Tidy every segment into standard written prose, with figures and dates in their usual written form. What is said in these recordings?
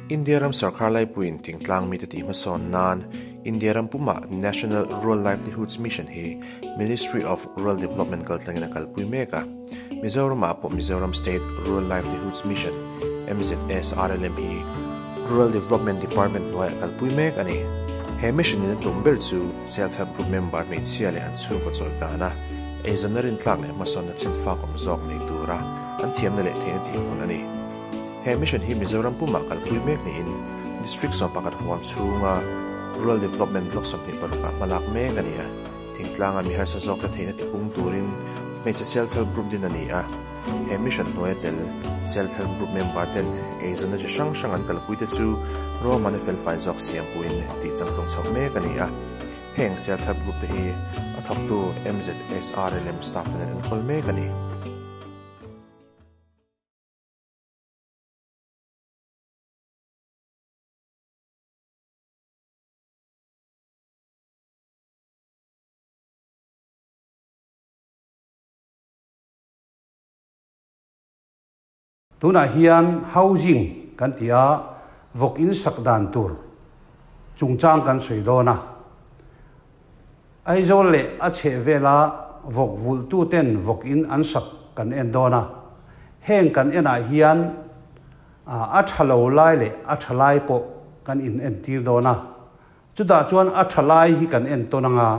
India ram sarkar laipuiin thingtlang mite tih hmasawn nan India ram pumah National Rural Livelihoods Mission hi Ministry of Rural Development kaltlangin a kalpui mek a. Mizoramah pawh Mizoram State Rural Livelihoods Mission, MZSRLM, hi Rural Development Department hnuaiah kalpui mek a ni. He mission in a tum ber chu Self Help Group member hmeichhia leh an chhungkaw chawi kana eizawnna rintlak leh hmasawnna chhenfak awm zawk nei tura an thiamna leh theihna tih hmun a ni. He mission hi Mizoram pumah kalpui mek niin District 11 huam chhunga Rural Development Block 26 ah hmalak mek a ni a. Thingtlanga mi harsa zawkte theihna tipung turin hmeichhe Self Help Group din a ni a. He mission hnuaia tel Self Help Group member ten eizawnna chi hrang hrang an kalpuite chu ruahmanna felfai zawk siampuiin tih changtlung chhoh mek a ni a. Heng Self Help Group te hi a thawktu MZSRLM staff ten an enkawl mek a ni. Tunah hian housing kan ti a, vawk in sak dan tur chungchang kan sawi dawn a. Aizawl leh a chhehvela vawk vulhtuten vawk in an sak kan en dawn a. Heng kan enah hian a tha lo lai leh a tha lai pawh kan in entir dawn a. Chutah chuan a tha lai hi kan en tawn anga,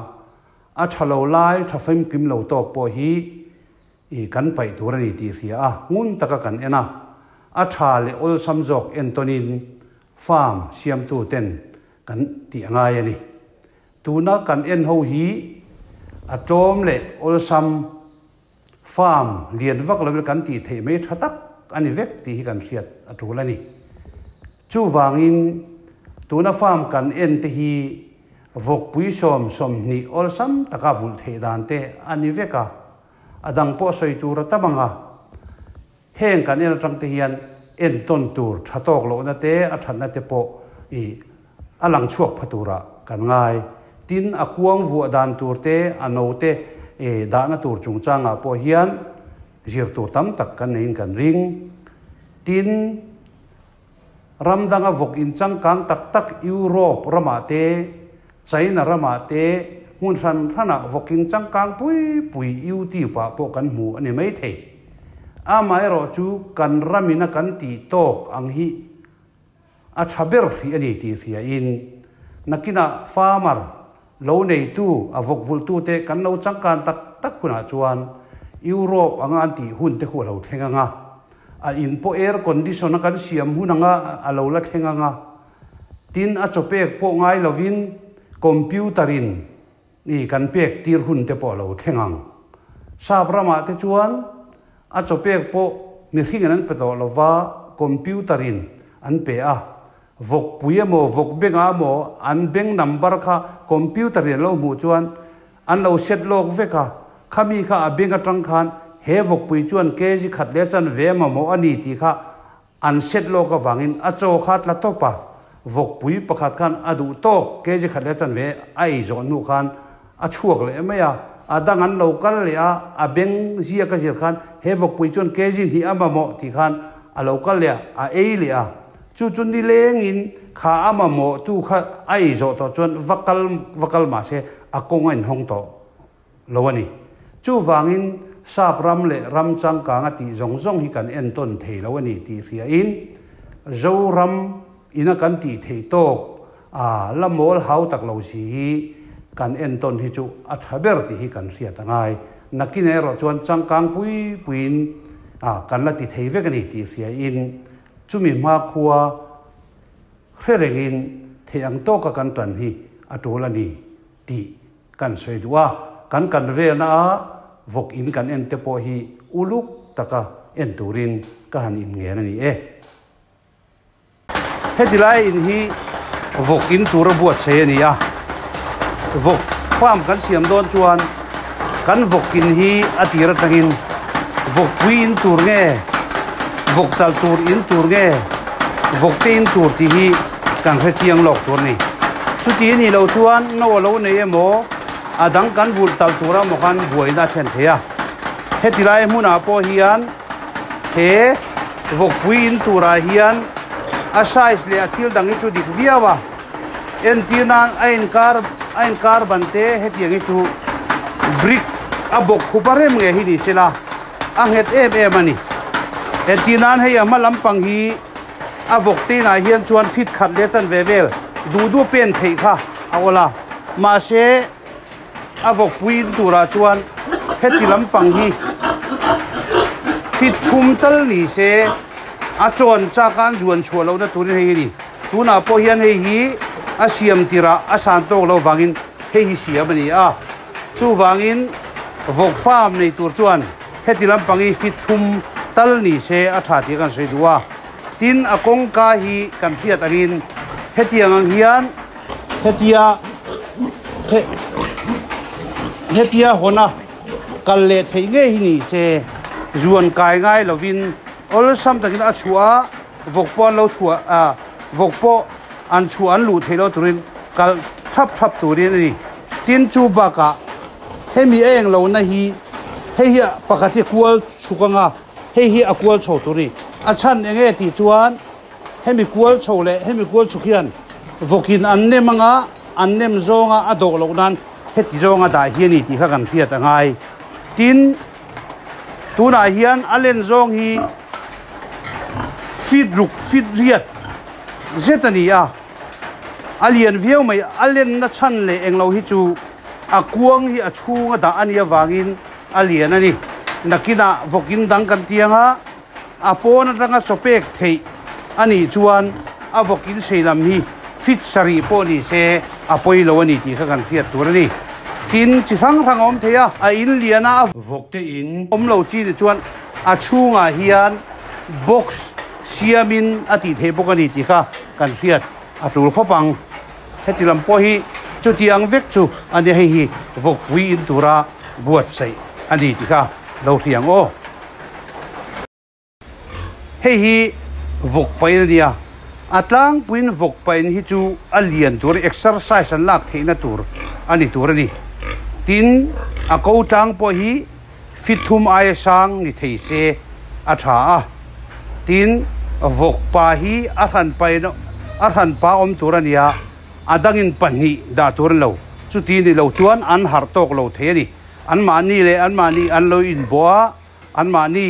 a tha lo lai tha famkim lo tawk pawh hi i kan paih tur a ni tih hria a, ngun taka kan en a, a tha leh awlsam zawk entawnin farm siamtu ten kan tih a ngai a ni. Tuna kan en ho hi a tlawm leh awlsam farm lian vak lovin kan tih theih mai tha tak a ni vek tih hi kan hriat a tul a ni. Chuvangin tuna farm kan en te hi Vawkpui 20 awlsam taka vulh theih dan te a ni vek a, a dang pawh sawi tur a tam ang a. Heng kan en atang te hian entawn tur tha tawk lohna te, a thatna te pawh i a lang chhuak pha turah kan ngai. Tin, a kuang vuah dan tur te, a no te dahna tur chungchangah pawh hian zir tur tam tak kan neiin kan ring. Tin, Ram danga vawk in changkang tak tak Europe ramah te, China ramah te, hmun hran hranah vawk in changkang pui pui YouTube ah pawh kan hmu a ni mai thei. Amaherawhchu kan ramin a kan tih tawk ang hi a tha ber hrih a ni tih hria in nakinah farmer lo neitu a vawk vulhtute kan lo changkan tak tak hunah chuan Europe anga an tih hun te khu a lo thleng ang a. A in pawh air condition a kan siam hun anga a lo la thleng anga, tin a chaw pek pawh ngai lovin computer in i kan pek tir hun te pawh a lo thleng ang. Sap ramah te chuan a chaw pek pawh mihring in an pe tawh lova computer in an pe a, vawkpui emaw vawk bengah emaw an beng number kha computer in a lo hmuh chuan An lo set lawk vek a, khami kha a beng atang khan he vawkpui chuan kg khat leh chan ve mamawh a ni tih kha an set lawk avangin a chaw kha tla tawp a, vawkpui pakhat khan a duh tawk kg khat leh chan ve a ei zawh hnu khan a chhuak leh mai a, a dang an lo kal leh a, a beng ziak a zir khan he vawkpui chuan kg hnih a mamawh tih khan a lo kal leh a, a ei leh a, chu chu nilengin kha a mamawh tu kha a ei zawh tawh chuan va kal va kal mahse a kawng a inhawng tawh lo a ni. Chuvangin sap ram leh ram changkang a tih zawng zawng hi kan entawn thei lo a ni tih hriain Zoram ina kan tih theih tawk a la mawl hau tak lo si hi kan entawn hi chu a tha ber tih hi kan hriat a ngai. Nakin erawh chuan changkang pui puiin kan la ti thei vek a ni tih hriain chumi hmakhua Hre rengin thei ang tawka kan tan hi a tul a ni tih kan sawi duh a, kan kan velna a vawk in kan en te pawh hi uluk taka en turin ka han inngen a ni e. Heti lai in hi vawk in tura buatsaih a ni a, vawk farm kan siam dawn chuan kan vawk in hi a tir atangin vawkpui in tur nge vawk tal tur in tur nge Vawkte in tur tih hi kan hre chiang lawk tur a ni. Chuti a nih loh chuan no a lo nei emaw, a dang kan vulh talh tura maw khan buaina a thlen thei a. Heti lai hmunah pawh hian he vawkpui in turah hian A size leh a thil dang hi chu dik viau a, entir nan a inkar a inkar ban te hetiang hi chu brick a bawk khup a rem nge hi ni sela a nghet em em a ni. Entir nan hei a hma lampang hi a vawk te inah hian chuan fit khat leh chanve vel duh duh pen theih kha a awl a, mahse A vawkpui in turah chuan heti lampang hi fit thum tal ni se a chawn chak a an zuan chhuah lohna turin hei hi a ni. Tunah pawh hian hei hi a siam tirah a san tawk loh vangin hei hi siam a ni a. Chuvangin vawk farm nei tur chuan heti lampang hi fit thum tal ni se a tha tih kan sawi duh a. Tin, a kawngka hi kan hriat angin hetiang ang hian Hetia hetia hawna kal leh theih ngei hi ni se zuan kai ngai lovin awlsam takin a chhuah a, vawk pawh an lo chhuah a, vawk pawh an chhuah an luh theih loh turin kal thap thap turin a ni. Tin chu bakah hemi a eng lohna hi hei hi pakhat hi kual chhuk anga hei hi a kual chho tur a ni. A chhan eng nge tih chuan Hemi kual chho leh hemi kual chhuk hian vawkin an nem anga an nem zawnga a dawh loh nan heti zawnga dah hi a ni tih kha kan hriat a ngai. Tin, tunah hian a len zawng hi feet ruk feet riat zet a ni a, a lian viau mai. A lenna chhan leh englo hi chu a kuang hi a chhunga dah a nih avangin a lian a ni. Nakinah vawkin dang kan ti anga. A pawn atanga chaw pek theih a nih chuan a vawk in sei lam hi fit sarih pawh ni se a pawi lo a ni tih kha kan hriat tur a ni. Tin, chi hrang hrang a awm thei a, a in lian a, a Vawk te in. Awm lo chi ni chuan a chhungah hian box siamin a tih theih bawk a ni tih kha kan hriat a tul khawp ang. Heti lam pawh hi chutiang vek chu a nia, hei hi vawkpui in tura buatsaih a ni tih kha lo hria ang aw. Hei hi vawk pain a nia, a tlangpuiin vawk pain hi chu a lian tur exercise an lak theihna tur a ni tur a ni. Tin, a ko tlang pawh hi fit thum aia sang ni thei se a tha a. Tin, vawk pa hi a hran pain a hran pa awm tur a nia, a dangin pahnih dah tur a ni lo. Chuti ni lo chuan an harh tawk lo thei a ni. Anmahni leh anmahni an lo inbawh a, anmahni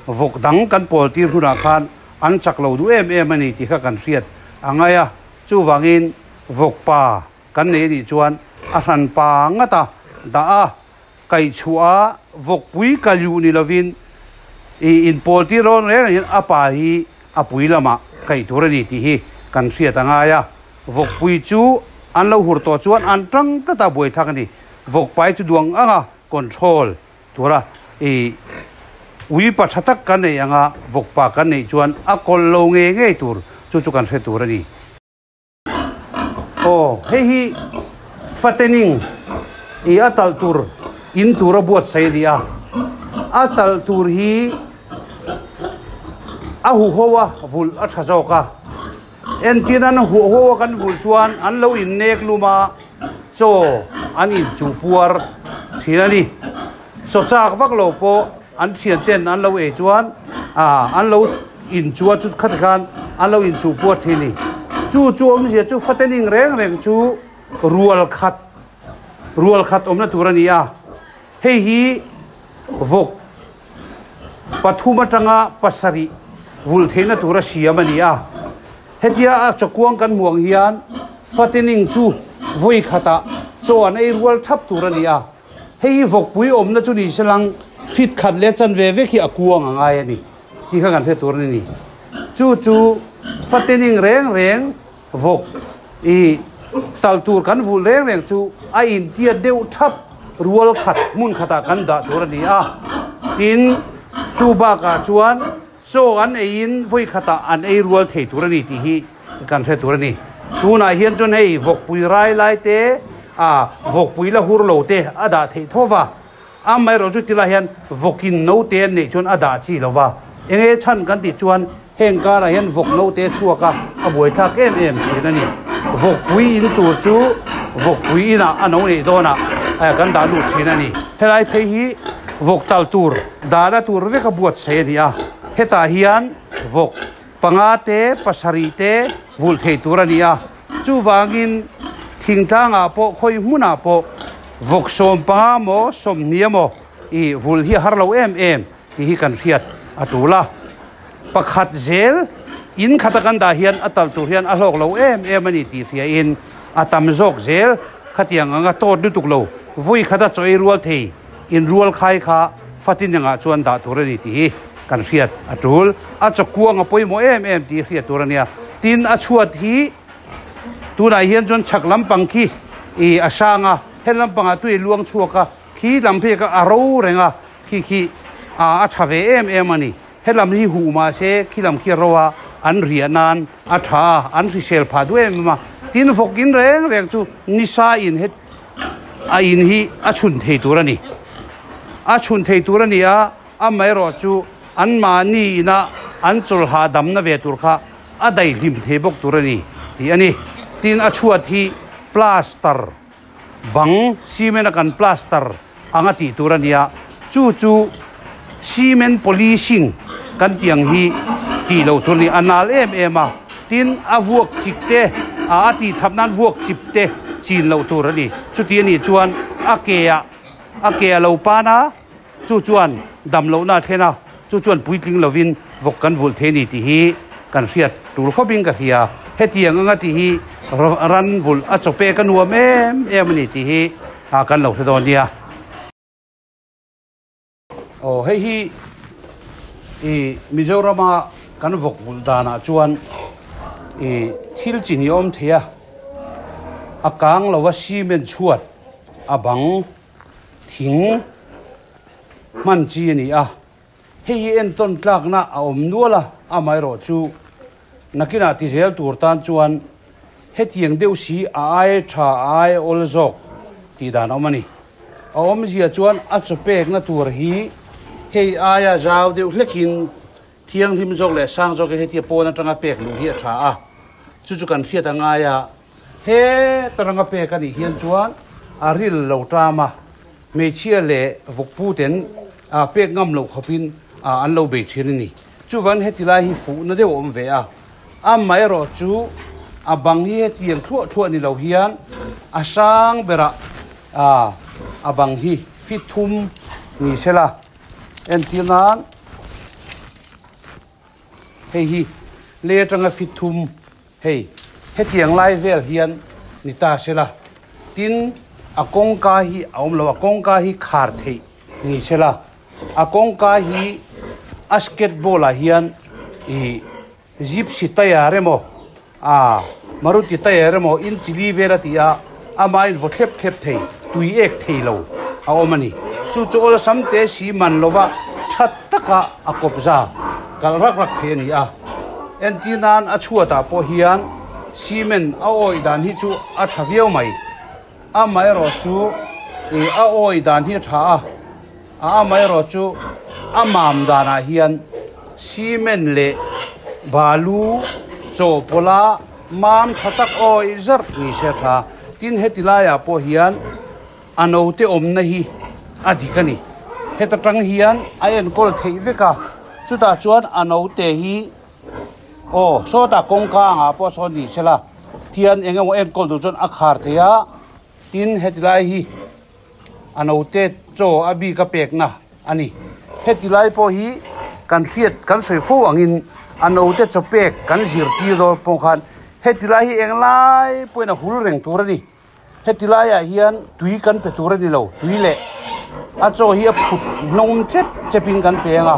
vawk dang kan pawl tir hunah khan an chak lo duh em em a ni tih kha kan hriat a ngai a. Chuvangin vawk pa kan nei a nih chuan a hran pa ngat a dah a, kaihchhuah a vawkpui kalyu ni lovin i inpawl tir rawn reng rengin a pa hi a pui lamah kaih tur a ni tih hi kan hriat a ngai a. Vawkpui chu an lo hur tawh chuan an tang tlat a buaithlak a ni. Vawkpai chu duang anga control tura i ui pa tha tak kan neih anga vawkpa kan neih chuan a kawlh lo ngei ngei tur chu chu kan hre tur a ni. Aw hei hi fattening i a talh tur in tura buatsaih a ni a, a talh tur hi a huho a vulh a tha zawk a. Entir an huho a kan vulh chuan an lo innek lum a, chaw an inchuh puar thin a ni. Chaw chak vak lo pawh an thian ten an lo ei chuan an lo inchuh a, chu khati khan an lo inchuh puar thin a ni. Chu chu awmzia chu fatening reng reng chu rual khat rual khat awmna tur a ni a, hei hi vawk pathum atanga pasarih vulh theihna tura siam a ni a. Hetia a chawkuang kan hmuh ang hian Fatening chu vawi khatah chaw an ei rual thap tur a ni a. Hei hi vawkpui awmna chu ni se lang fit khat leh chanve vek hi a kuang a ngai a ni tih kha kan hre tur a ni. Chu chu Fatening reng reng vawk i tal tur kan vulh reng reng chu a intiat deuh thap rual khat hmun khatah kan dah tur a ni a. Tin, chu bakah chuan chaw an eiin vawi khatah an ei rual thei tur a ni tih hi kan hre tur a ni. Tunah hian chuan hei vawkpui rai lai te, ah vawkpui la hur lo te a dah theih tho va. Amaherawh chu tilai hian vawkin note an neih chuan a dah chi lo va, enge chhan kan tih chuan heng karah hian vawk note a chhuak a, a buaithlak em em thin a ni. Vawkpui in tur chu vawkpui inah a no neih dawnah kan dah lut thin a ni. Helai phei hi vawk tal tur dahna tur vek a buatsaih a ni a, hetah hian vawk. Panga te, pasarih te vulh thei tur a ni a. Chuvangin thingtlangah pawh khawi hmunah pawh vawk 15 maw 20 maw i vulh hi a har lo em em tih hi kan hriat a tul a. Pakhat zel in khata kan dah hian a tal tur hian a hlawk lo em em a ni tih hriain a tam zawk zel khatiang anga tawt lutuk lo vui khata chaw ei rual thei in rual khai kha fatin engah chuan dah tur a ni tih hi kan hriat a tul. A chaw kuang a pawimawh em em tih hriat tur a nia. Tin, a chhuat hi tunah hian chuan chhak lampang khi i a hrang a, he lampangah tui luang chhuak a, khi lam phei kha a ro reng a, khi khi a tha ve em em a ni. He lam hi huh mah se khi lam khi a ro a, an riah nan a tha a, an hrisel phah duh em em a. Tin, vawk in reng reng chu nisa in het a in hi a chhun thei tur a ni. A chhun thei tur a ni a, amaherawh chu anmahni ina an chawlhah damna ve tur kha a daihlim thei bawk tur a ni tih a ni. Tin, a chhuat hi plaster bang cement a kan plaster anga tih tur a ni a, chu chu cement polishing kan tih ang hi tih loh tur a ni. A nal em em a, tin a vuak chik te a a tih thap nan vuak chip te chin loh tur a ni. Chuti a nih chuan a ke ah a ke a lo pan a, chu chuan dam lohna a thlen a, chu chuan puitling lovin vawk kan vulh thei a ni tih hi kan hriat tur khawpin ka hria. Hetiang anga tih hi ran vulh a chaw pek a nuam em em a ni tih hi kan lo hre dawn nia. Aw hei hi i Mizorama kan vawk vulh danah chuan i thil chi ni awm thei a, a kang lova cement chhuat a bang thing hman chi a ni a, hei hi entawn tlakna a awm nual a, amaherawh chu nakinah ti zel tur tan chuan hetiang deuh si a ai tha a ai awl zawk tih dan a awm a ni. A awmzia chuan a chaw pekna tur hi hei aia zau deuh hlekin thianghlim zawk leh sang zawkin hetia pawn atanga pek luh hi a tha a, chu chu kan hriat a ngai a. He taranga pek a nih hian chuan a ril lo ṭam a, hmeichhia leh vawkpu ten pek ngam loh khawpin an lo bei ṭhin a ni. Chuvan heti lai hi fuhna deuh a awm ve a, amaherawh chu a bang hi hetiang thluah thluah ni lo hian a sang berah a bang hi fit thum ni sela entir nan hei hi lei atanga fit thum Hei, hetiang lai vel hian ni ta sela, tin a kawngka hi a awm lo, a kawngka hi khar theih ni sela, a kawngka hi a skateball ah hian ih gypsy tyre emaw ah maruti tyre emaw in chili vel a ti a, amah in vaw thlep thlep thei, tui ek thei lo a awm a ni. Chu chu awlsam te si man lova tha taka a kawpza kalh rak rak thei a ni a. Entir nan a chhuatah pawh hian cement a awih dan hi chu a tha viau mai. Amaherawh chu ih a awih dan hi a tha a, a amaherawh chu a mam danah hian cement leh balu chawhpawlha mam tha tak awih zarh ni se a tha. Tin heti laiah pawh hian A naute awmna hi a dik a ni. Heta tang hian a enkawl theih vek a, chutah chuan a naute hi aw sawtah kawngka angah pawh sawn ni sela thian eng emaw enkawl duh chuan a khar thei a, tin heti lai hi a naute chaw a bik a pekna a ni. Heti lai pawh hi kan hriat kan sawi fo angin a naute chaw pek kan zirtir dawn pawh khan heti lai hi englai pawhin a hul reng tur a ni. Heti laiah hian tui kan pe tur a ni lo, tui leh a chaw hi a phut hnawm chep chepin kan pe ang a,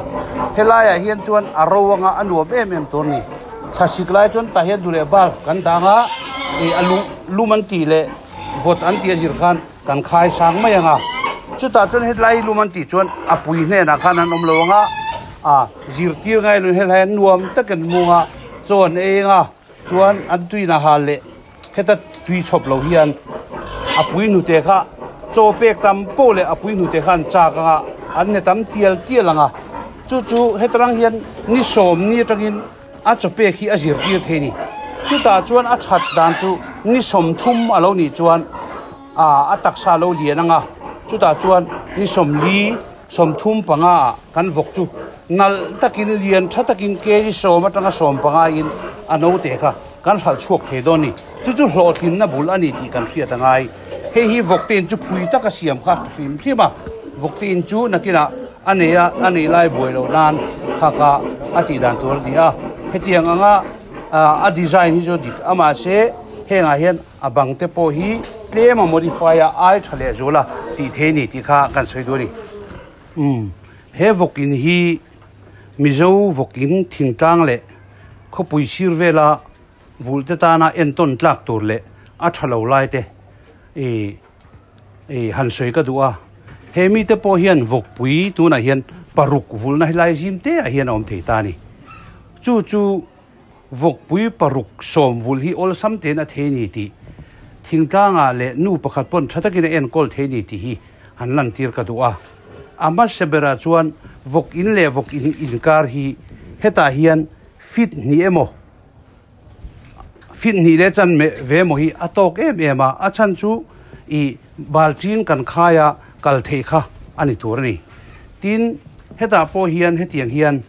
helaiah hian chuan a ro anga a nuam em em tur a ni. Thlasik lai chuan tah hian duh leh bulb kan dang a, ih a lum lum an tih leh vawt an tih a zir khan kan khai sang mai ang a, chutah chuan helai lum an tih chuan a pui hnenah khan an awm lo ang a, a zirtir ngai lo helai an nuam takin mung a, chaw an ei ang a, chuan an tuina hal leh. Heta tui chhawp lo hian a pui hnute kha chaw pek tam pawh leh a pui hnute kha an chak ang a, an hne tam tial tial ang a. Chu chu hetarang hian ni sawm ni atangin a chaw pek hi a zirtir thei a ni. Chutah chuan a that dan chu ni 30 a lo nih chuan a taksa a lo lian ang a, chutah chuan ni 40, 35 ah kan vawk chu. Nalh takin lian tha takin kg sawm atanga 15 in a note kha kan hralh chhuak thei dawn a ni. Chu chu hlawhtlinna bul a ni tih kan hriat a ngai. Hei hi vawkte in chu phui taka siam kha hrim hrim a, vawkte in chu nakinah a nei a, a nei lai buai loh nan kha kha a tih dan tur a ni a. Hetiang anga a design hi chu dik a mahse hengah hian a bang te pawh hi tlem a modify a ai tha leh zual a tih thei a ni tih kha kan sawi duh a ni. Umm he vawk in hi Mizo vawk in thingtlang leh khawpui sir vela vulh te tana entawn tlak tur leh a tha lo lai te i i han sawi ka duh a. He mite pawh hian vawkpui tunah hian paruk vulhna helai zim te ah hian a awm thei ta a ni. Chu chu vawkpui paruk sawm vulh hi awlsam tein a thei ni tih thingtlangah leh nu pakhat pawn tha takin a enkawl thei ni tih hi han lantir ka duh a. A hmasa berah chuan vawk in leh vawk in inkar hi hetah hian fit hnih emaw fit hnih leh chan ve emaw hi a tawk em em a, a chhan chu ih balchin kan khai a kal theih kha a ni tur a ni. Tin, hetah pawh hian hetiang hian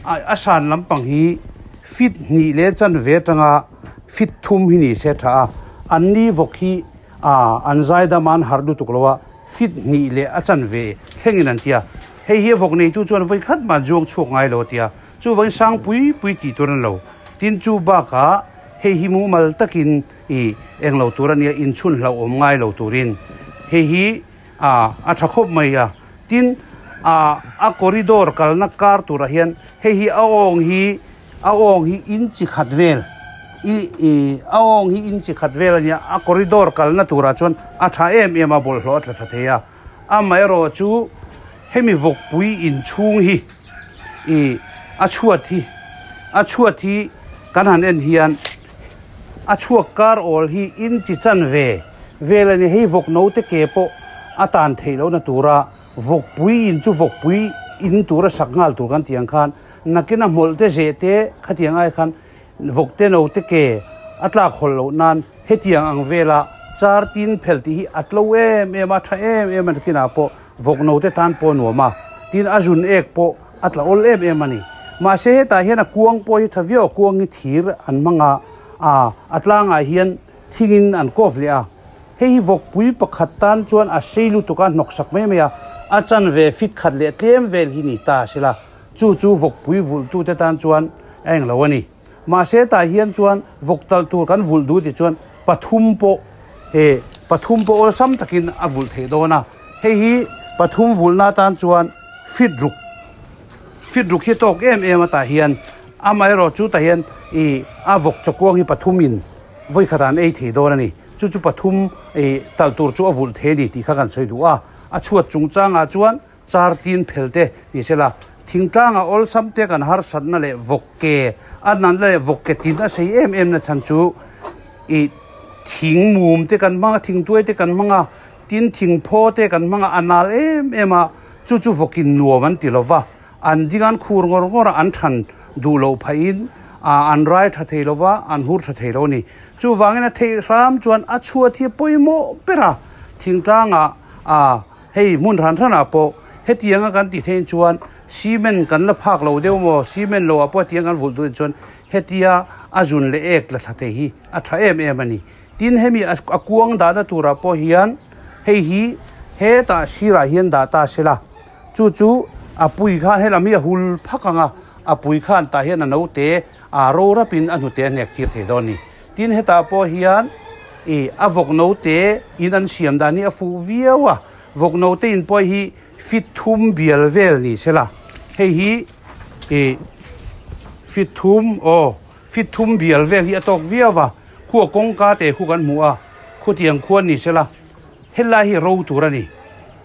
a san lampang hi fit hnih leh chan ve atanga fit thum hi ni se tha a, an ni vawk hi an zaidam a an harh lutuk lo a, fit hnih leh a chan ve thlengin an ti a, hei hi a vawk neitu chuan vawi khat mah zuang chhuak ngai lo a ti a. Chuvangin sang pui pui tih tur an lo. Tin, chu bakah hei hi mumal takin i eng lo tur a nia, inchhun hlauhawm ngai lo turin hei hi a a tha khawp mai a. Tin, a a corridor kalna kar turah hian hei hi a awng hi a awng hi inchi khat vel i i a awng hi inchi khat vel a nia, a corridor kalna turah chuan a tha em em a, bawlhhlawh a tla tha thei a. Amaherawh chu hemi vawkpui inchhung hi ih a chhuat hi a chhuat hi kan han en hian a chhuak kar awl hi in chi chan ve vel a ni. Hei vawk note ke pawh a tan theih lohna tura vawkpui in chu vawkpui in tura sak nghal tur kan tih ang khan nakin a hmawlh te zeh te khatiang ai khan vawk te note ke a tlak hawlh loh nan hetiang ang vela char tin phel tih hi a tlo em em a, tha em em a nakinah pawh vawk note tan pawh a nuam a, tin a zun ek pawh a tla awl em em a ni. Mahse hetah hian a kuang pawh hi tha viau a, kuang hi thir an hmang a, a a tlangah hian thingin an kawp leh a, hei hi vawkpui pakhat tan chuan a sei lutuk a, hnawk sak mai mai a, a chanve fit khat leh tlem vel hi ni ta sela chu chu vawkpui vulhtute tan chuan a eng lo a ni. Mahse tah hian chuan vawk talh tur kan vulh duh tih chuan pathum pawh he pathum pawh awlsam takin a vulh theih dawn a. Hei hi pathum vulhna atan chuan fit ruk fit ruk hi tawk em em a tah hian amaherawh chu tah hian ih a vawk chawkuang hi pathum in vawi khat an ei thei dawn a ni. Chu chu pathum ih talh tur chu a vulh thei a ni tih kha kan sawi duh a. A chhuat chungchangah chuan Char tin phel te ni sela, thingtlanga awlsam te kan harsatna leh vawk ke a natna leh vawk ke tin a sei em em na chhan chu ih thing mum te kan hmang a, thing tuai te kan hmang a, tin thing phaw te kan hmang a, a nal em em a, chu chu vawkin nuam an ti lova, an ding an khur ngawr ngawr a, an than duh loh phahin ah an rai tha thei lova, an hur tha thei lo a ni. Chuvangin a theih hram chuan a chhuat hi a pawimawh ber a, thingtlangah ah. Hei hmun hran hranah pawh hetianga kan tih theih chuan cement kan la phak lo deuh maw, cement lo ah pawh hetiang kan vulh duh chuan hetia a zun leh ek tla thla thei hi a tha em em a ni. Tin hemi a kuang dahna turah pawh hian hei hi hetah sirah hian dah ta se la, chu chu a pui khan helam hi a hul phak ang a, a pui khan tah hian a naute a ro rapin a hnute a hnek tir thei dawn a ni. Tin hetah pawh hian ih a vawk note in an siam dan hi a fuh viau a, vawk note in pawh hi fit thum bial vel ni sela hei hi ih fit thum aw fit thum bial vel hi a tawk viau a, khua kawngka te khu kan hmu a, khutiang khuan ni sela helai hi ro tur a ni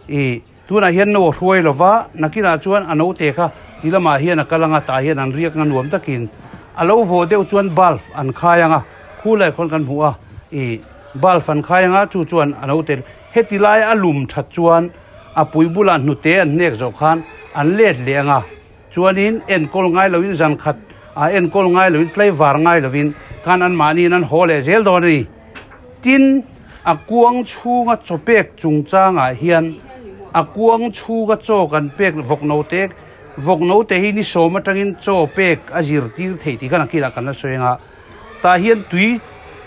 ih. Tunah hian no a hruai lo va, nakinah chuan a note kha ti lamah hian a kal ang a, tah hian an riak nga nuam takin a lo vaw deuh chuan bulb an khai ang a, khu lai khawn kan hmu a, ih bulb an khai ang a, chu chuan a note heti lai a lum that chuan a pui bulah hnute an hnek zawh khan an let leh ang a, chuanin enkawl ngai loin zan khat ah enkawl ngai loin tlaivar ngai loin khan anmahniin an haw leh zel dawn a ni. Tin, a kuang chhunga chaw pek chungchangah hian a kuang chhunga chaw kan pek vawk note Vawk note hi ni sawm atangin chaw pek a zirtir theih tih kha nakinah kan la sawi ang a. Tah hian tui,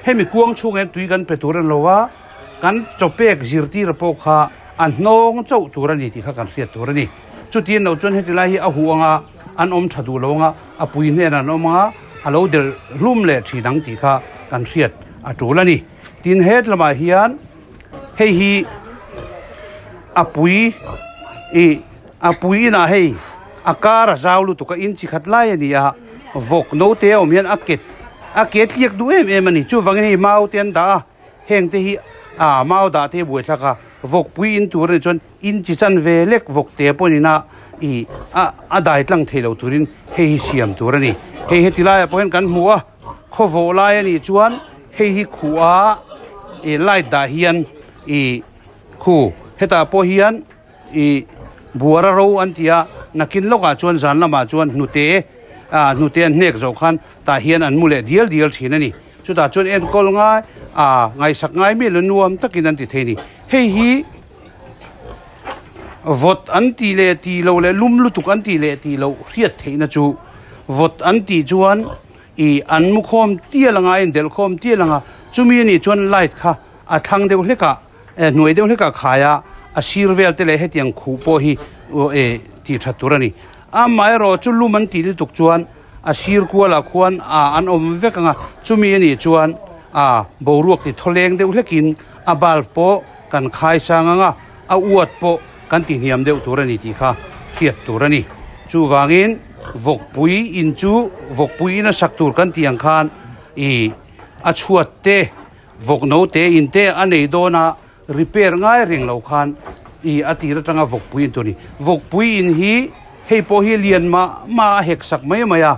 hemi kuang chhungah hian tui kan pe tur a ni lo a, kan chaw pek zirtir pawh kha a hnawng chauh tur a ni tih kha kan hriat tur a ni. Chutin lo chuan heti lai hi a huh ang a, an awm tha duh lo ang a, a pui hnenah an awm ang a, a lo delh hlum leh thin ang tih kha kan hriat a tul a ni. Tin, het lamah hian hei hi a pui ih a pui inah hei a kar a zau lutuk a, in chi khat lai a ni a, vawk note a awm hian a ket a ke tliak duh em em a ni. Chuvangin hei mau te an dah a, heng te hi ah mau dah te hi buaithlak a, vawk pui in tur a nih chuan in chi chan ve lek vawk te pawh nina ih a a dai tlang thei lo turin hei hi siam tur a ni. Hei heti laiah pawh hian kan hmu a. Khaw vawh lai a nih chuan hei hi khuh a ih light dah hian ih khu hetah pawh hian ih buara ro an ti a nakin lawkah chuan zan lamah chuan hnute ah hnute an hnek zawh khan tah hian an mu leh dial dial thin a ni chutah chuan enkawl ngai ah ngaihsak ngai miah lo nuam takin an ti thei a ni hei hi vawt an tih leh tih loh leh lum lutuk an tih leh tih loh hriat theihna chu vawt an tih chuan. Ih an mu khawm tial anga a indelh khawm tial anga chumi anih chuan light kha a thlang deuh hlek ah eh hnuai deuh hlek ah khai a a sir vel te leh hetiang khuh pawh hi eh tih that tur a ni amaherawh chu lum an tih lutuk chuan a sir kual ah khuan ah an awm vek anga chumi anih chuan ah boruak ti thawleng deuh hlek in a bulb pawh kan khai sang anga a uat pawh kan ti hniam deuh tur a ni tih kha hriat tur a ni. Chuvangin vawkpui in chu vawkpui in a sak tur kan tih ang khan ih a chhuat te vawk no te in te a nei dawn a repair ngai reng lo khan ih a tir atanga vawkpui in tur a ni. Vawkpui in hi hei pawh hi lian mah mah a hek sak mai mai a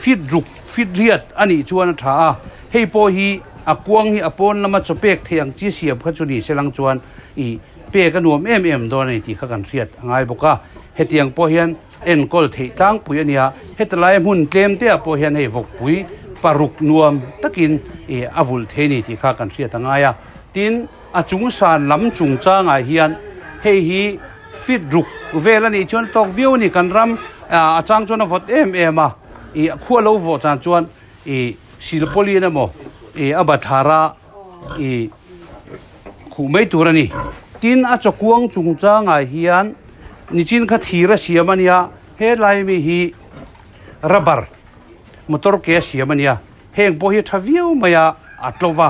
fit ruk fit riat a nih chuan a tha a hei pawh hi a kuang hi a pawn lama chaw pek theih ang chi siam kha chu ni se lang chuan ih pek a nuam em em dawn a ni tih kha kan hriat a ngai bawk a, hetiang pawh hian enkawl theih tlangpui a nia, heti laia hmun tlem te ah pawh hian hei vawkpui paruk nuam takin ih a vulh thei a ni tih kha kan hriat a ngai a, tin a chung san lam chungchangah hian hei hi fit ruk vel a nih chuan tawk viau a ni kan ram a chang chuan a vawt em em a, ih khua lo vawh chan chuan ih silpawlin emaw ih a bathlar a ih. Khuh mai tur a ni. Tin, a chawkuang chungchangah hian nichin kha thir a siam a nia, helai mi hi rubber motor ke a siam a nia, heng pawh hi a tha viau mai a, a tlo va,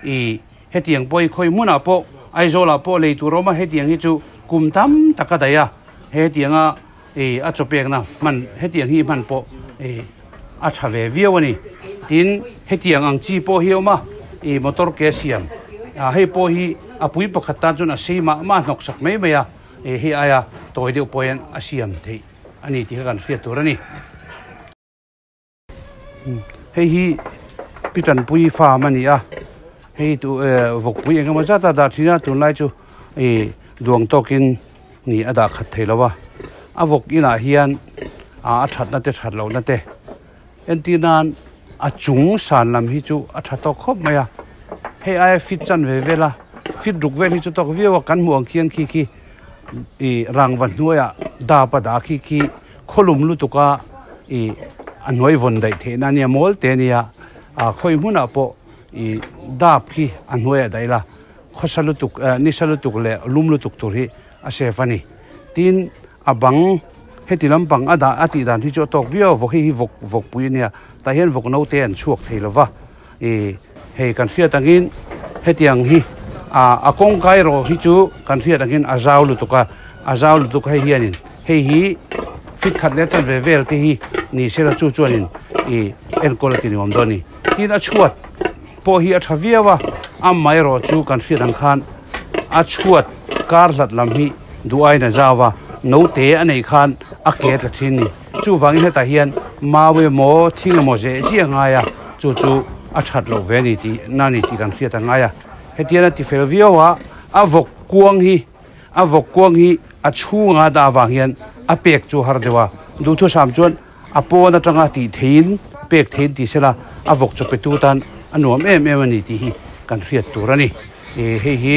ih hetiang pawh hi khawi hmunah pawh Aizawlah pawh lei tur a awm a, hetiang hi chu kum tam tak a daih a, hetianga ih a chawpekna hman hetiang hi hman pawh ih a tha ve viau a ni. Tin, hetiang ang chi pawh hi a awm a, ih motor ke siam ah hei pawh hi a pui pakhat tan chuan a sei mah mah hnawk sak mai mai a, ih hei aia tawi deuh pawh hian a siam theih a ni tih kha kan hriat tur a ni. Hei hi pi tanpui farm a ni a hei tu eh vawkpui eng emaw zat a dah thin a tunlai chu ih duang tawkin ni a dah khat thei lo a a vawk inah hian ah a thatna te that lohna te entir nan a chung san lam hi chu a tha tawk khawp mai a hei aia fit chan ve vel a fit ruk vel hi chu tawk viau a kan hmuh ang khian khi khi ih rangva hnuaiah dap a dah khi khi. Khawlum lutuk a ih a hnuai vawn daih theih na ania mawl te ania ah khawi hmunah pawh ih dap khi a hnuaiah daih la khawsa lutuk eh nisa lutuk leh lum lutuk tur hi a safe a ni tin a bang heti lampang a dah a tih dan hi chu a tawk viau a vawk hei hi vawk vawkpui ania tah hian vawk naute an chhuak thei lova ih hei kan hriat angin hetiang hi ah a kawngka erawh hi chu kan hriat angin a zau lutuk a a zau lutuk hei hianin. Hei hi fit khat leh chan ve vel te hi ni sela chu chuanin ih enkawl a ti ni awm dawn a ni. Tin a chhuat pawh hi a tha viau a, amaherawh chu kan hriat ang khan a chhuat kar hlat lam hi duh aiin a zau a, note a neih khan a ke tla thin a ni. Chuvangin hetah hian mau emaw thing emaw zeh ziah a ngai a, chu chu a that loh ve a ni tih na a ni tih kan hriat a ngai a. Hetiang a ti fel viau a, a vawk kuang hi. A vawk kuang hi a chhunga dah avang hian a pek chu har deuh a, duhthusam chuan a pawn atanga tih theihin pek theihin ti sela a vawk chaw petu tan a nuam em em a ni tih hi kan hriat tur a ni. Ih hei hi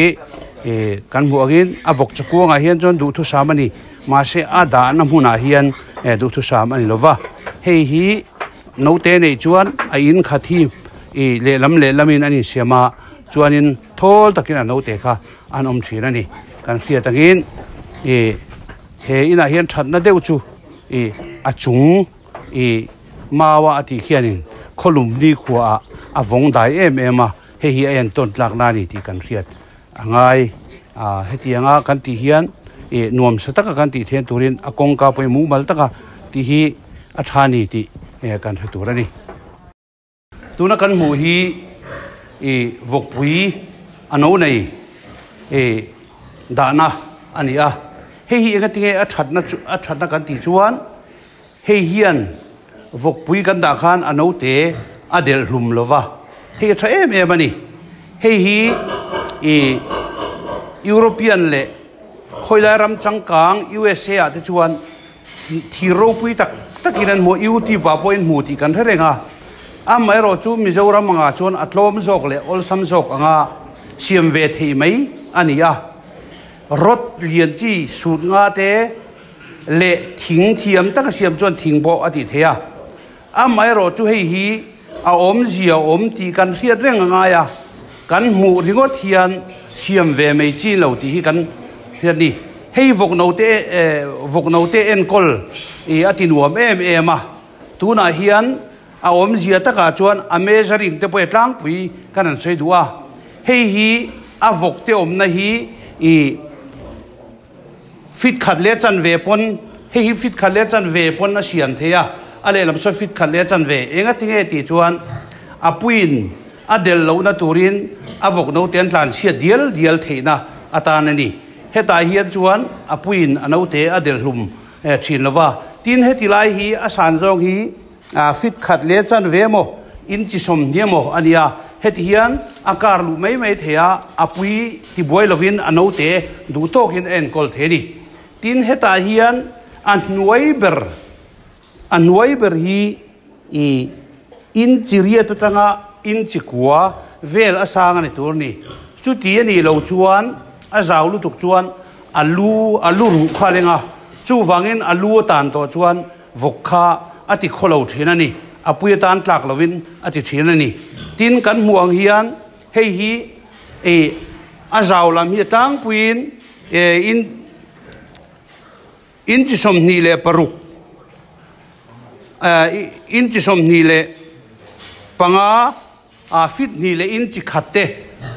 ih kan hmuh angin a vawk chaw kuangah hian chuan duhthusam a ni, mahse a dahna hmunah hian duhthusam a ni lova. Hei hi naute neih chuan a in khat hi ih lehlam lehlamin an insiam a, chuanin thawl takin a naute kha an awm thin a ni. Kan hriat angin ih he inah hian thatna deuh chu ih a chung ih maua a tih khianin khawlum nikhuaah a vawng dai em em a, hei hi a entawn tlakna a ni tih kan hriat a ngai. A hetianga kan tih hian ih nuam sa taka kan tih then turin a kawngka pawhin mumal taka tih hi a tha a ni tih kan hre tur a ni. Tuna kan hmuh hi ih vawkpui a no nei ih dahna a ni a, hei hi engatinge a thatna chu a thatna kan tih chuan hei hian vawkpui kan dah khan a note a delh hlum lo va, hei a tha em em a ni. Hei hi ih European leh khawilai ram changkang USA ah te chuan Thir ropui tak takin an hmu a, YouTube ah pawhin hmu tih kan hre reng a. Amaherawh chu Mizoram angah chuan a tlawm zawk leh awlsam zawk anga siam ve theih mai a ni a. Rod lian chi sut nga te leh thing thiam taka siam chuan thing pawh a tih theih a. Amaherawh chu hei hi a awmzia awm tih kan hriat reng a ngai a, kan hmuh ringawt hian siam ve mai chi lo tih hi kan hriat ni. Hei vawk note vawk note enkawl ih a ti nuam em em a, tunah hian a awmzia takah chuan a measuring te pawh hi tlangpui kan han sawi duh a, hei hi a vawk te awmna hi ih Fit khat leh chanve pawn, hei hi fit khat leh chanve pawn a siam thei a, a lehlam sawn fit khat leh chanve eng a ti nge tih chuan a puiin a del lohna turin a vawk note an tlanchhiat dial dial theihna atan a ni. Hetah hian chuan a puiin a note a del hlum thin lo va, tin heti lai hi a san zawng hi A fit khat leh chanve emaw, inchi sawmhnih emaw a ni a, heti hian a kar luh mai mai thei a, a pui tibuai lovin a note duh tawkin a enkawl thei a ni. Tin, hetah hian a hnuai ber, a hnuai ber hi i inchi riat atanga inchi kua vel a sang a ni tur a ni. Chuti a nih loh chuan a zau lutuk chuan a lu, a lu ruh kha a leng a, chuvangin a lu a tan tawh chuan Vawk kha a ti khaw lo thin a ni, a pui atan tlak lovin a ti thin a ni. Tin, kan hmuh ang hian hei hi ih a zau lam hi a tlangpuiin in inchi 26 inchi 25 a feet hnih leh inchi khat te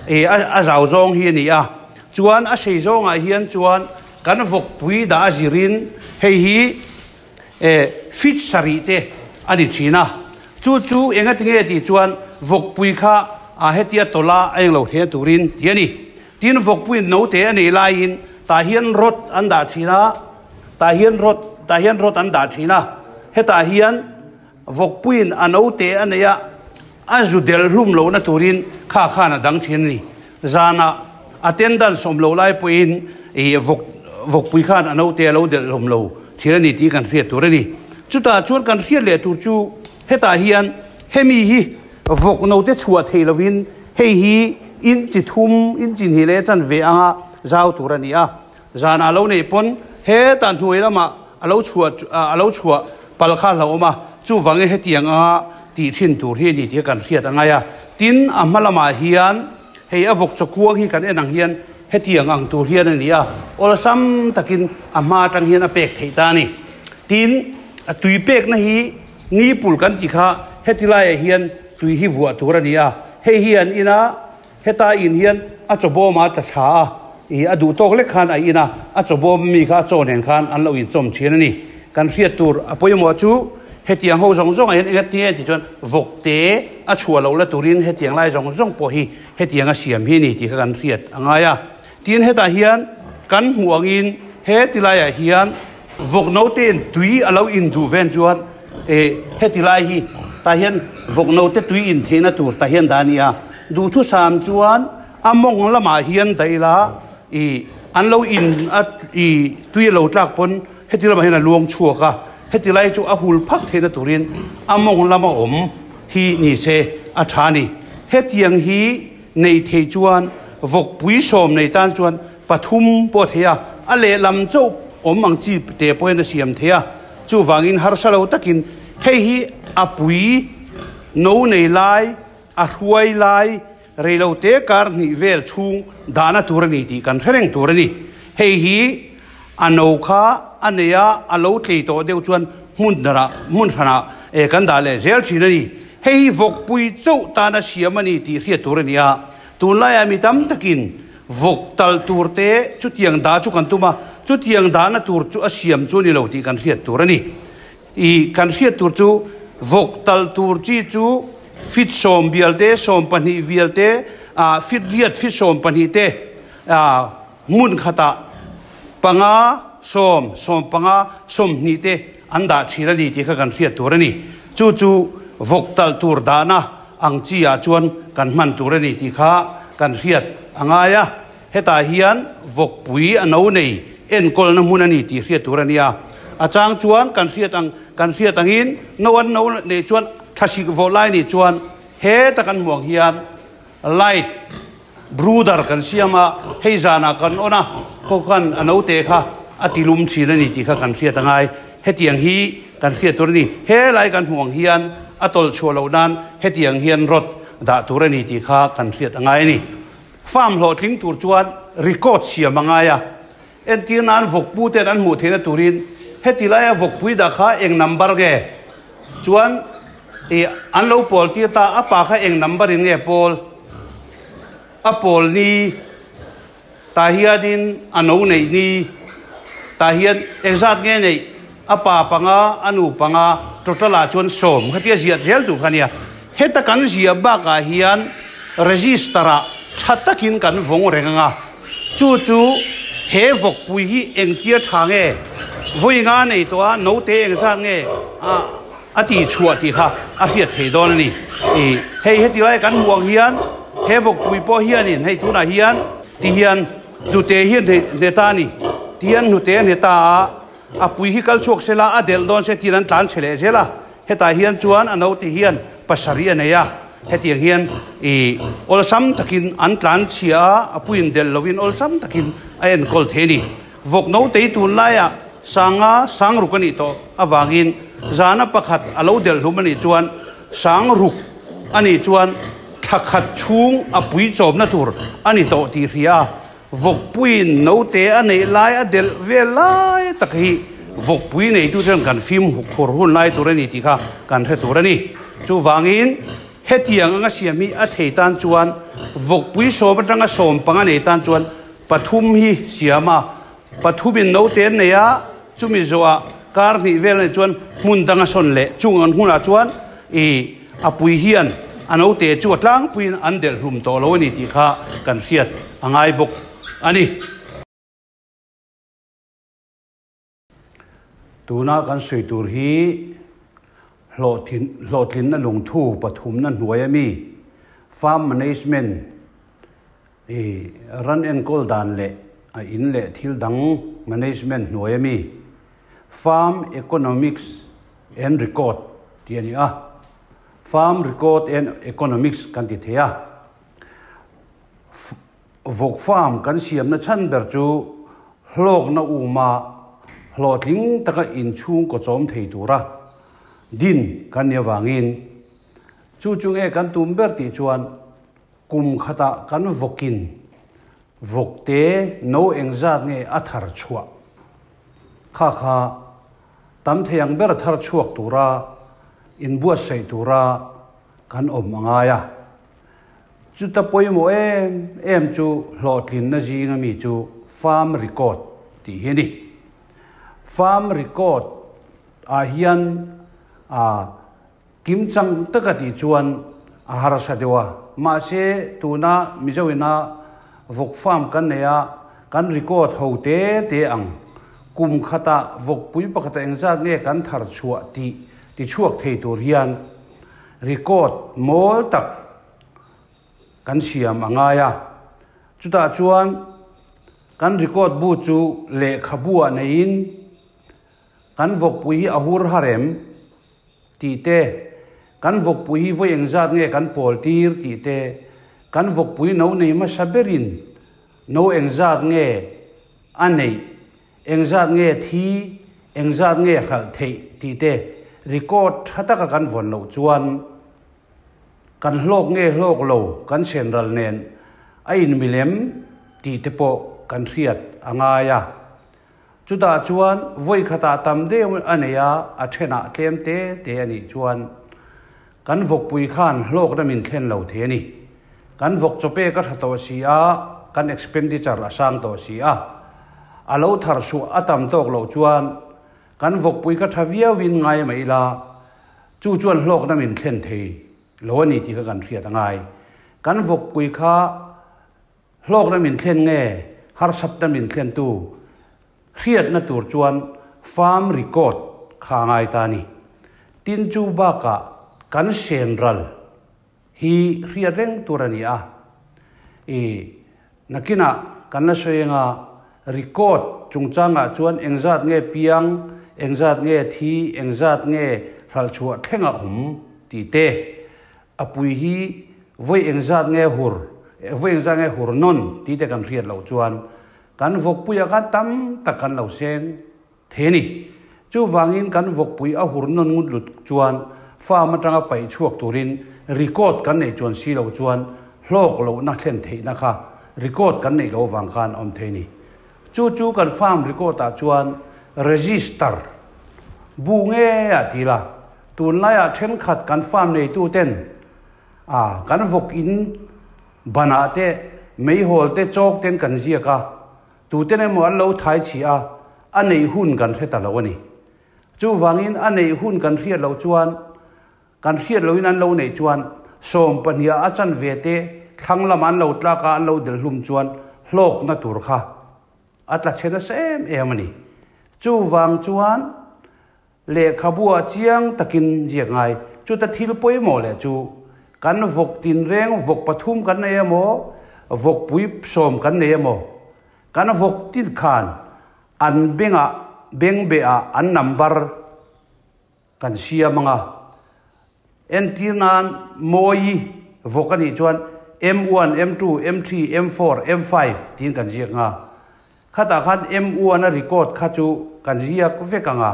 ih a zau zawng hi a ni a, chuan a sei zawngah hian chuan kan vawkpui dah a zirin hei hi eh feet sarih te a ni thin a, chu chu eng a ti nge tih chuan vawkpui kha a hetia tawlh a a englo thei turin tih a ni. Tin, vawkpuiin note a neih laiin tah hian rod an dah thin a, tah hian rod tah hian rod an dah thin a, hetah hian Vawkpuiin a note a nei a, a zu del hlum lohna turin kha khan a dang thin a ni. Zanah attendance awm loh lai pawhin ih vawk vawkpui khan a note a lo delh hlum lo thin a ni tih kan hriat tur a ni. Chutah chuan kan hriat leh tur chu hetah hian hemi hi vawk note chhuah thei lovin hei hi inchi thum, inchi hnih leh chanve anga zau tur a ni a. Zanah lo neih pawn hetah hnuai lamah a lo chhuah a lo chhuah pal kha hlauhawm a, chuvangin hetiang anga tih thin tur hi a ni tih kan hriat a ngai a. Tin, a hma lamah hian hei a vawk chawkuang hi kan en ang hian hetiang ang tur hian a ni a, awlsam takin a hma atang hian a pek theih ta a ni. Tin, a tui pekna hi nipul kan tih kha heti laiah hian tui hi vuah tur a ni a, hei hi an ina Heta in hian a chaw bawm a tla thla a, ih a duh tawk lek khan a in a, a chaw bawm mi kha a chaw nen khan an lo inchawm thin a ni. Kan hriat tur a pawimawh chu hetiang ho zawng zawngah hian enga tinge tih chuan vawk te a chhuah loh la turin hetiang lai zawng zawng pawh hi hetiang a siam hi a ni tih kha kan hriat a ngai a. Tin hetah hian kan hmuh angin he ti laiah hian vawk notein tui a lo in duh ven chuan eh heti lai hi tah hian vawk note tui in theihna tur tah hian dah a ni a, duhthusam chuan a mawng lamah hian daih ila ih an lo in a ih tui a lo tlak pawn heti lamah hian a luang chhuak a, heti lai chu a hul phak theihna turin a mawng lama awm hi ni se a tha a ni. Hetiang hi nei thei chuan vawkpui sawm nei tan chuan pathum pawh a thei a, a lehlam chauh awm ang chi te pawhin a siam thei a. Chuvangin harsa lo takin hei hi a pui no nei lai, a hruai lai, rei lo te kar hnih vel chhung dahna tur a ni tih kan hre reng tur a ni. Hei hi a no kha a nei a, a lo tlei tawh deuh chuan hmun darah, hmun hranah kan dah leh zel thin a ni. Hei hi vawkpui chauh tana siam a ni tih hriat tur a ni a. Tunlaiah mi tam takin vawk talh tur te chutiang dah chu kan tum a, chutiang dahna tur chu a siam chu a ni lo tih kan hriat tur a ni. I kan hriat tur chu vawk talh tur chi chu fit 10 bial te, 12 bial te, fit 8, fit 12 te, hmun khatah 5, 10, 15, 20 te an dah thin a ni tih kha kan hriat tur a ni. Chu chu vawk talh tur dahna ang chi ah chuan kan hman tur a ni tih kha kan hriat a ngai a. Hetah hian vawkpui a no nei enkawlna hmun a ni tih hriat tur a ni a. A chang chuan kan hriat ang kan hriat angin no an no neih chuan thlasik vawh lai nih chuan heta kan hmuh ang hian light brooder kan siam a, hei zanah kan on a, khaw khan a note kha a ti lum thin a ni tih kha kan hriat a ngai. Hetiang hi kan hriat tur a ni. Helai kan hmuh ang hian a tawlh chhuah loh nan hetiang hian rod dah tur a ni tih kha kan hriat a ngai a ni. Farm hlawhtling tur chuan record siam a ngai a, entir nan vawkpu ten an hmuh theihna turin heti laia vawkpui dah kha eng number nge chuan i an lo pawl tir ta, a pa kha eng number in nge pawl, a pawl ni tah hianin a no neih ni tah hian engzat nge neih, a pa 5, a nu 5, total ah chuan 10 khatia ziah zel tur kha nia. Heta kan ziah bakah hian register ah tha takin kan vawng reng anga, chu chu he vawkpui hi engtia tha nge, vawi nga nei tawh a, note engzat nge a a tih chhuah tih kha a hriat thei dawn a ni. I hei heti lai kan hmuh ang hian he vawkpui pawh hianin hei tunah hian ti hian hnute hi a hne ta a ni, ti hian hnute a hne ta a, a pui hi kal chhuak sela a delh dawn se tiin an tlan chhe leh zel a. Hetah hian chuan a naute hian pasarih a nei a, hetiang hian i awlsam takin an tlan chhia a, a puiin delh lovin awlsam takin a enkawl thei a ni. Vawk nautei tunlaiah sanga sangruk a nih tawh avangin zana pakhat a lo delh hlum a nih chuan sangruk a nih chuan thla khat chhung a pui chawmna tur a ni tawh tih hria a. Vawkpuiin naute a neih lai a delh vel lai tak hi vawkpui neitu chuan kan fim khur hun lai tur a ni tih kha kan hre tur a ni. Chuvangin hetiang anga siam hi a thei tan chuan vawkpui 10 atanga 15 nei tan chuan 3 hi siam a, pathumin naute an nei a, chumi zawhah kar hnih vel a nih chuan hmun danga sawn leh chung an hunah chuan i a pui hian a naute chu a tlangpuiin an delh hlum tawh lo a ni tih kha kan hriat a ngai bawk a ni. Tuna kan sawi tur hi hlawhtlinna lungthu pathumna hnuai a mi Farm Management i ran enkawl dan leh a in leh thil dang management hnuai a mi Farm Economics and Record tih a ni a, Farm Record and Economics kan ti thei a. Vawk farm kan siamna chhan ber chu hlawkna uma hlawhtling taka inchhung kawchawm thei tura din kan nih avangin chu chu nge kan tum ber tih chuan kum khatah kan vawkin vawkte no engzat nge a thar chhuah kha kha tam thei ang ber thar chhuak tura inbuatsaih tura kan awm a ngai a. Chuta pawimawh em em chu hlawhtlinna zinga mi chu farm record tih hi a ni. Farm record ah hian a kimchang taka tih chuan a harsa deuh a. Mahse tuna Mizo ina vawk farm kan nei a, kan record ho te te ang. Kum khatah vawkpui pakhata engzat nge kan thar chhuah tih tichhuak thei tur hian record mawl tak kan siam a ngai a. Chutah chuan kan record bu chu lehkhabu ah neiin kan vawkpui hi a hur har em tih te, kan vawkpui hi vawi engzat nge kan pawl tir tih te, kan vawkpui no nei hmasa berin no engzat nge a neih, engzat nge thi. Engzat nge hralh theih tih te record tha taka kan vawn loh chuan kan hlawk nge hlawk lo kan senral nen a inmilem tih te pawh kan hriat a ngai a. Chutah chuan vawi khatah tam deuh a nei a, a thenah tlem te te a nih chuan kan vawkpui khan hlawkna min thlen lo thei a ni. Kan vawk chawpek a tha tawh si a, kan expenditure a sang tawh si a. A lo thar suah a tam tawk loh chuan kan vawkpui kha tha viauin ngai mai ila, chu chuan hlawkna min thlen thei lo a ni tih kha kan hriat a ngai. Kan vawkpui kha Hlawkna min thlen nge harsatna min thlentu hriatna tur chuan farm record kha a ngai ta a ni. Tin chu bakah kan senral hi hriat reng tur a ni a. I nakinah kan la sawi anga record chungchangah chuan engzat nge piang, engzat nge thi, engzat nge hralhchhuah thleng a awm tih te A pui hi vawi engzat nge hur, vawi engzat nge hur nawn tih te kan hriat loh chuan kan vawkpuiah khan tam tak kan lo seng thei a ni. Chuvangin kan vawkpui a hur nawn ngut lut chuan farm atanga paih chhuak turin record kan neih chuan si lo chuan hlawk lohna thlen theihna kha record kan neih loh avang khan a awm thei a ni. Chu chu kan farm record ah chuan register bu nge a ti la, tunlaiah thenkhat kan farm neitu ten a kan vawk in banah te meihawl te chawk ten kan ziak a, tuten emaw an lo thai chhi a, a neih hun kan hre ta lo a ni. Chuvangin a neih hun kan hriat loh chuan Kan hriat loin an lo neih chuan 12 ah a chanve te thlang lama an lo tlak a an lo delh hlum chuan hlawkna tur kha a tla chhe nasa em em a ni. Chuvang chuan lehkhabu ah chiang takin ziak ngai. Chuta thil pawimawh leh chu kan vawk tinreng vawk pathum kan nei emaw vawkpui sawm kan nei emaw kan vawk tin khan an bengah bengbeh ah an number Kan siam ang a. Entir nan Mawi vawk a nih chuan M1, M2, M3, M4, M5 tiin kan ziak ang a. Khatah khan M1 a record kha chu kan ziak vek ang a.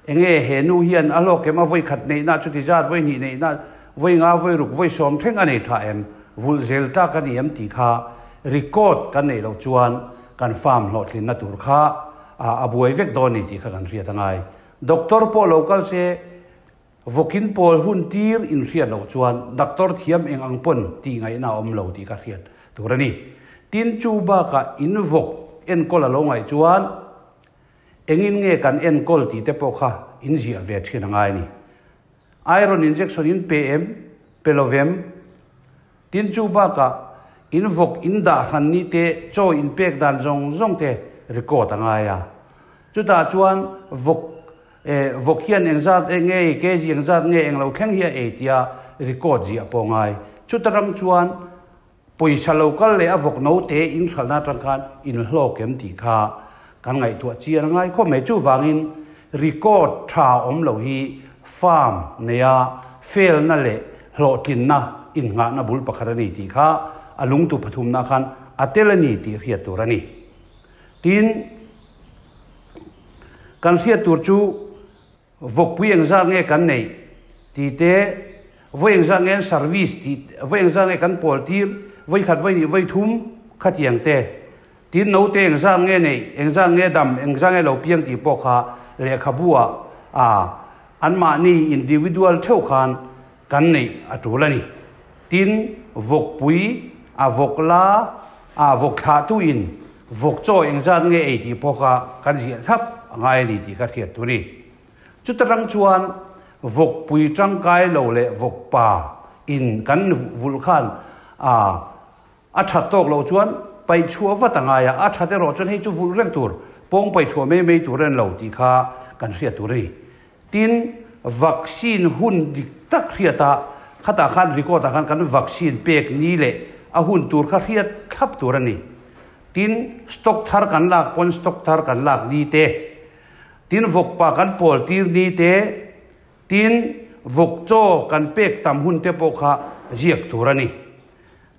Enge he nu hian a hlawk em a vawi khat neihna chuti zat vawi hnih neihna vawi nga vawi ruk vawi sawm thleng a nei tha em vulh zel tlak a ni em tih kha record kan neih loh chuan kan farm hlawhtlinna tur kha a buai vek dawn a ni tih kha kan hriat a ngai. Doctor pawh lo kal se, vawkin pawl hun tir in hriat loh chuan doctor thiam eng ang pawn tih ngaihna a awm lo tih ka hriat tur a ni. Tin, chu bakah in vawk enkawl a lo ngaih chuan engin nge kan enkawl tih te pawh kha in ziah ve thin a ngai a ni. Iron injection in pe em? Pe lo vem? Tin, chu bakah in vawk in dah hran ni te, chaw in pek dan zawng zawng te record a ngai a. Chutah chuan vawk eh vawk hian engzat nge kg engzat nge englo thleng hi a ei tia record ziah pawh ngai. Chuta ram chuan pawisa lo kal leh a vawk no te in hralhna atang khan in hlawk em tih kha kan ngaihtuah chian a ngai khawp mai. Chuvangin record tha awm lo hi farm neia felna leh hlawhtlinna innghahna bul pakhat a ni tih kha a lungtu pathumna khan a tel a ni tih hriat tur a ni. Tin, kan hriat tur chu vawkpui engzat nge kan neih tih te, vawi engzat nge an service tih, vawi engzat nge kan pawl tir, vawi khat, vawi hnih, vawi thum khatiang te. Tin, naute engzat nge neih, engzat nge dam, engzat nge lo piang tih pawh kha lehkhabu ah a anmahni individual theuh khan kan neih a tul a ni. Tin, vawkpui a vawk la a vawk thlahtu in vawk chaw engzat nge ei tih pawh kha kan ziah thlap a ngai a ni tih ka hriat tur i. Chuta rang chuan vawkpui tangkai lo leh vawkpa in kan vulh khan a a that tawk loh chuan paih chhuah vat a ngai a, a that erawh chuan hei chu vulh reng tur, pawng paih chhuah mai mai tur a ni lo tih kha kan hriat tur a ni. Tin, vaccine hun dik tak hriat a, khatah khan record ah khan kan vaccine pek ni leh a hun tur kha hriat thlap tur a ni. Tin, stock thar kan lak pawn stock thar kan lak ni te, tin vawkpa kan pawl tir ni te, tin vawk chaw kan pek tam hun te pawh kha ziak tur a ni.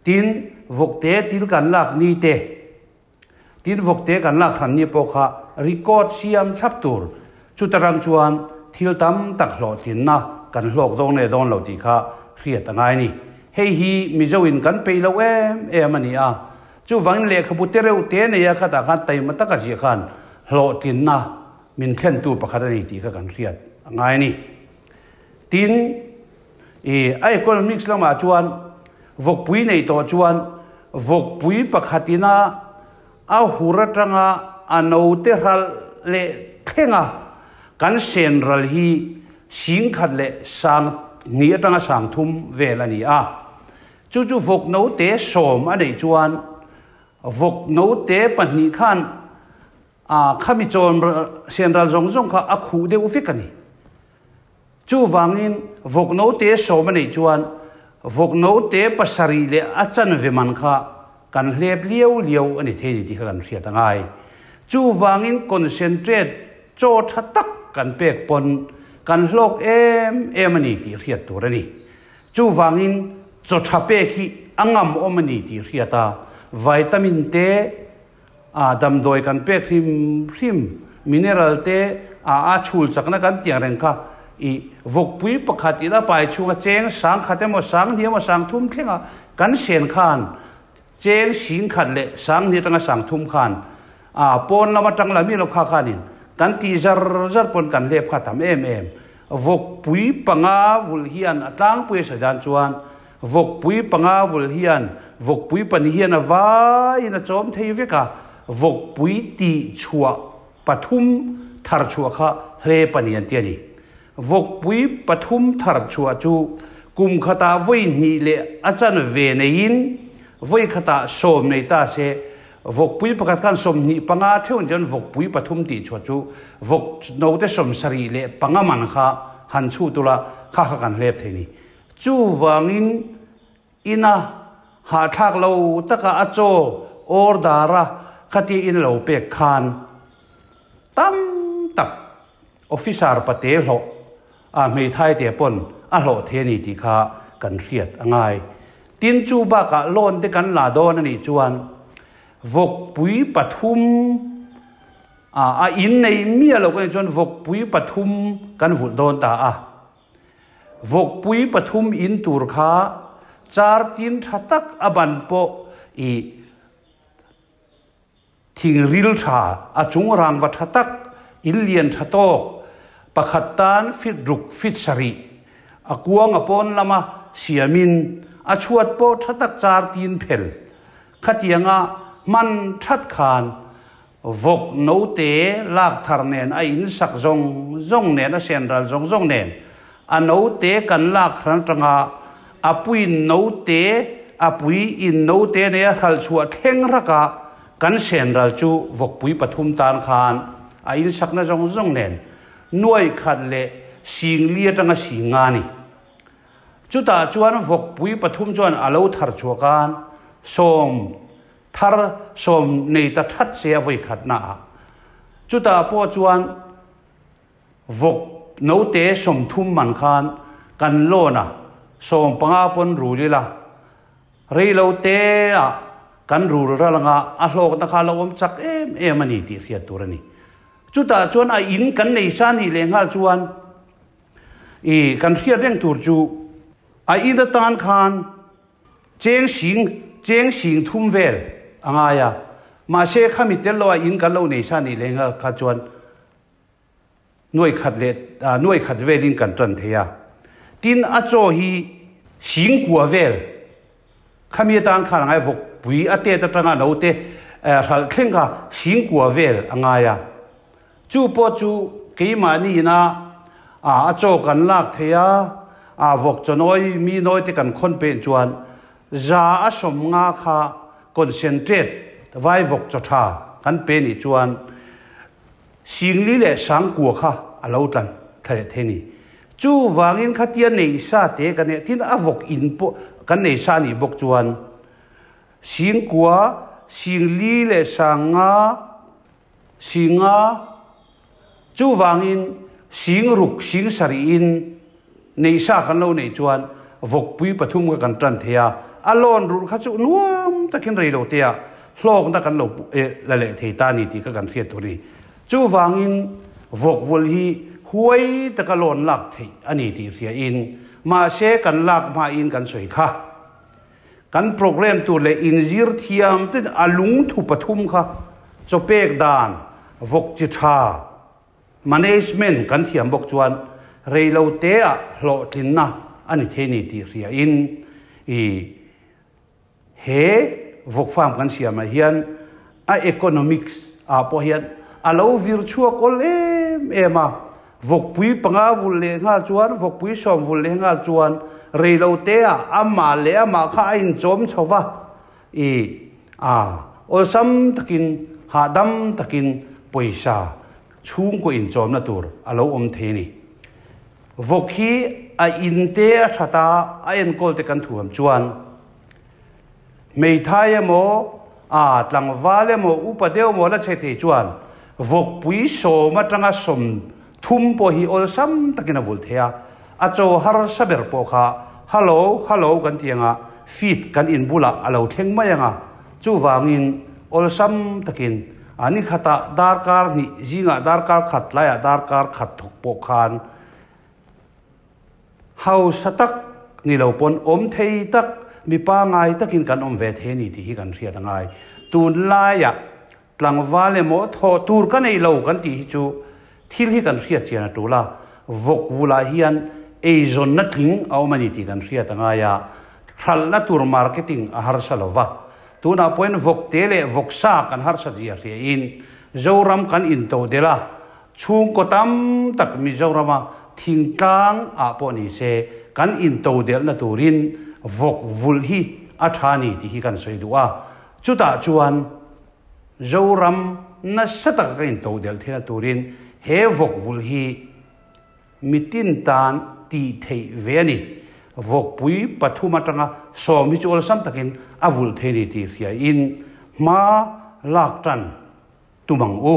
Tin, vawkte til kan lak ni te, tin vawkte kan lak hran ni pawh kha record siam thlap tur. Chuta rang chuan thil tam tak hlawhtlinna kan hlawk dawn leh dawn lo tih kha hriat a ngai a ni. Hei hi Mizoin kan peih loh em em a ni a, chuvangin lehkhabu te reuh te neia khatah khan taima taka ziah khan hlawhtlinna min thlentu pakhat a ni tih kha kan hriat a ngai a ni. Tin, i a economics lamah chuan vawkpui neih tawh chuan vawkpui pakhatina a hur atanga a note hralh leh thlenga kan sen ral hi singkhat leh sang hnih atanga sang thum vel a ni a. Chu chu vawk note sawm a neih chuan vawk note pahnih khan a khami chawn sen ral zawng zawng kha a khuh deuh vek a ni. Chuvangin vawk note sawm a neih chuan vawk note pasarih leh a chanve man kha kan hlep liau liau a ni thei ni tih kha kan hriat a ngai. Chuvangin concentrate chaw tha tak kan pek pawn kan hlawk em em a ni tih hriat tur a ni. Chuvangin chaw tha pek hi a ngam awm a ni tih hriat a, vitamin te, A damdawi kan pek hrim hrim, mineral te a a chhul chakna kan tih ang reng kha i vawkpui pakhat in a pai chhunga cheng sang khat emaw sang hnih emaw sang thum thlenga kan sen khan cheng sing khat leh sang hnih atanga sang thum khan a pawn lam atang la mi lo kha khanin kan tih zar zar pawn kan hlep kha tam em em. Vawkpui panga vul hian a tlangpui a sawi dan chuan Vawkpui panga vul hian vawkpui pahnih hian a vaiin a chawm thei vek a, vawkpui tih chhuah pathum thar chhuah kha hle pahnih an ti a ni. Vawkpui pathum thar chhuah chu kum khatah vawi hnih leh a chanve neiin vawi khatah sawm nei ta se, vawkpui pakhat khan sawmhnih panga theuh an ti chuan vawkpui pathum tih chhuah chu vawk note sawmsarih leh panga man kha han chhut ula kha kha kan hlep thei a ni. Chuvangin ina hahthlak lo taka a chaw order a khati in lo pek khan tam tak officer pate hlawh a hmeithai te pawn a hlawh thei a ni tih kha kan hriat a ngai. Tin chu bakah loan te kan la dawn a nih chuan vawkpui pathum a in nei miah lo kan nih chuan vawkpui pathum kan vulh dawn ta a. Vawkpui pathum in tur kha char tin tha tak a ban pawh i thing ril tha a chung rangva tha tak in lian tha tawk pakhat tan fit ruk fit sarih a kuang a pawn lama siamin a chhuat pawh tha tak char tin phel khatianga hman that khan Vawk note lak thar nen a in sak zawng zawng nen a sen ral zawng zawng nen a note kan lak hran atanga a puiin note a pui in note nei a hralh chhuah thleng raka kan sen ral chu vawkpui pathum tan khan a in sakna zawng zawng nen nuai khat leh sing li atanga sing nga ni. Chutah chuan vawkpui pathum chuan a lo thar chhuah khan sawm Thar sawm nei ta that se a vawi khatna ah. Chutah pawh chuan vawk note sawmthum man khan kan loan a, sawm panga pawn rul ila, rei lo te ah kan rul ral anga a hlawkna kha a lo awm chak em em a ni tih hriat tur a ni. Chutah chuan a in kan nei sa nih leh nghal chuan i kan hriat reng tur chu a in atan khan Cheng sing cheng sing thum vel a ngai a, mahse khami tel loah in kan lo nei sa nih leh nghal kha chuan nuai khat leh nuai khat velin kan tan thei a. Tin, a chaw hi sing kua vel khami atan khan a ngai vawk pui a tet atanga naute hralh thleng kha sing kua vel a ngai a. Chu pawh chu keimahni ina a chaw kan lak thei a, a vawk chaw nawi mi nawi te kan khawn peh chuan za a sawm nga kha concentrate vai vawk chaw tha kan pe nih chuan singli leh sangkua kha a lo tlan thla leh thei a ni. Chuvangin khatia nei sa te kan eh tin a vawk in pawh kan nei sa nih bawk chuan singkua, singli leh sanga, Singa, Chuvangin sing ruk sing sarihin neihsa kan lo neih chuan vawkpui pathum kha kan tan thei a, a lawn rulh kha chu nuam takin rei lo tea hlawkna kan lo la leh thei ta a ni tih kha kan hriat tur a ni. Chuvangin. Vawk vul hi huai taka loan lak theih a ni tih hria in, mahse kan lak hma in kan sawi kha. Kan program tur leh inzir thiam te a lungthu pathum kha chawpek dan, vawk chi tha, management kan thiam bawk chuan reilo te ah hlawhtlinna a ni thei ni tih hria in i He vawk farm kan siamah hian a economics ah pawh hian a lo vir chhuak awl em em a, vawkpui panga vul leh nghal chuan vawkpui sawm vul leh nghal chuan rei lo te ah amah leh amah kha a inchawm chho va, i a awlsam takin hahdam takin pawisa chhungkaw inchawmna tur a lo awm thei a ni. Vawk hi a in te a that a, a enkawl te kan thuam chuan hmeithai emaw, a tlangval emaw, upa deuh emaw la che thei chuan vawkpui sawm atanga 30 pawh hi awlsam takin a vulh thei a, a chaw harsa ber pawh kha hallo hallo kan ti anga feed kan in bulah a lo thleng mai anga chuvangin awlsam takin A ni khatah darkar hnih, zingah darkar khat, tlaiah darkar khat thawk pawh khan hausa tak ni lo pawn awm thei tak, mi pangai takin kan awm ve thei a ni tih hi kan hriat a ngai. Tunlaiah tlangval emaw thawh tur ka nei lo kan tih hi chu thil hi kan hriat chian a tul a, vawk vulah hian eizawnna tling a awm a ni tih kan hriat a ngai a, hralhna tur marketing a harsa lo va. Tunah pawhin vawkte leh vawksa kan harsat zia hriain Zoram kan into delh a, chhungkaw tam tak Mizorama thingtlang ah pawh ni se kan into delhna turin vawk vulh hi a tha ni tih hi kan sawi duh a. Chutah chuan Zoram nasa taka kan into delh theihna turin he vawk vulh hi Mitin tan tih theih ve a ni. Vawkpui pathum atanga 10 hi chu awlsam takin a vulh thei ni tih hriain hma lak tan tum ang u.